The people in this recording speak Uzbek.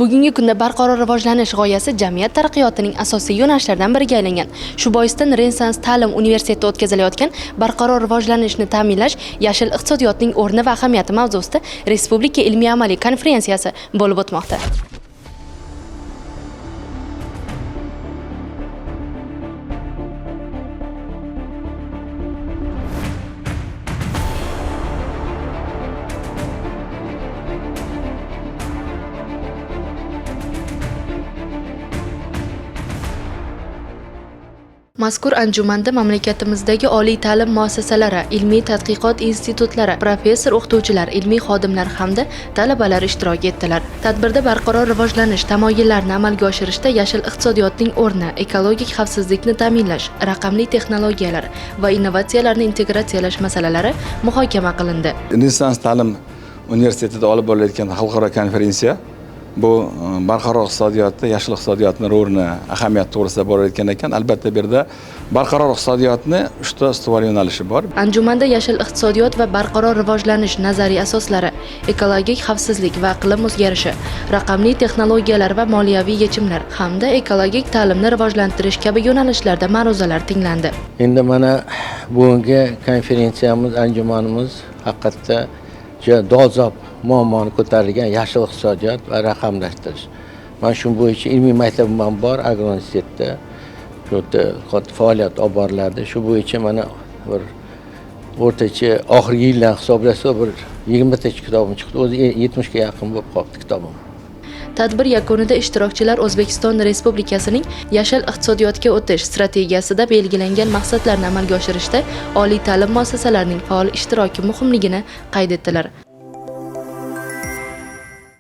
Bugungi kunda barqaror rivojlanish g'oyasi jamiyat taraqqiyotining asosiy yo'nalishlaridan biriga aylangan. Shu boisdan Renessans ta'lim universitetida o'tkazilayotgan barqaror rivojlanishni ta'minlash yashil iqtisodiyotning o'rni va ahamiyati mavzusida Respublika ilmiy-amaliy konferensiyasi bo'lib o'tmoqda. Mazkur anjumanda mamlakatimizdagi oliy ta'lim muassasalari, ilmiy tadqiqot institutlari, professor o'qituvchilar, ilmiy xodimlar hamda talabalar ishtirok etdilar. Tadbirda barqaror rivojlanish tamoyillarini amalga oshirishda yashil iqtisodiyotning o'rni, ekologik xavfsizlikni ta'minlash, raqamli texnologiyalar va innovatsiyalarni integratsiyalash masalalari muhokama qilindi. Renessans ta'lim universitetida olib borilayotgan xalqaro konferensiya bu barqaror iqtisodiyotda yashil iqtisodiyotni rolini, ahamiyati to'g'risida borayotgan ekan. Albatta bu yerda barqaror iqtisodiyotni uchta ustuvor yo'nalishi bor. Anjumanda yashil iqtisodiyot va barqaror rivojlanish nazariy asoslari, ekologik xavfsizlik va iqlim o'zgarishi, raqamli texnologiyalar va moliyaviy yechimlar hamda ekologik ta'limni rivojlantirish kabi yo'nalishlarda ma'ruzalar tinglandi. Endi mana bugungi konferensiyamiz, anjumanimiz haqiqatda juda dolzarb muammoni ko'tarilgan yashil iqtisodiyot va raqamlashtirish. Mana shu bo'yicha ilmiy maktabim ham bor, Agrouniversitetda shu yerda faoliyat olib boriladi. Shu bo'yicha mana bir o'rtacha oxirgi yildan hisoblasa bir 20 tacha kitobim chiqdi. O'zi 70 ga yaqin bo'lib qoldi kitobim. Tadbir yakunida ishtirokchilar O'zbekiston Respublikasining yashil iqtisodiyotga o'tish strategiyasida belgilangan maqsadlarni amalga oshirishda oliy ta'lim muassasalarining faol ishtiroki muhimligini qayd etdilar.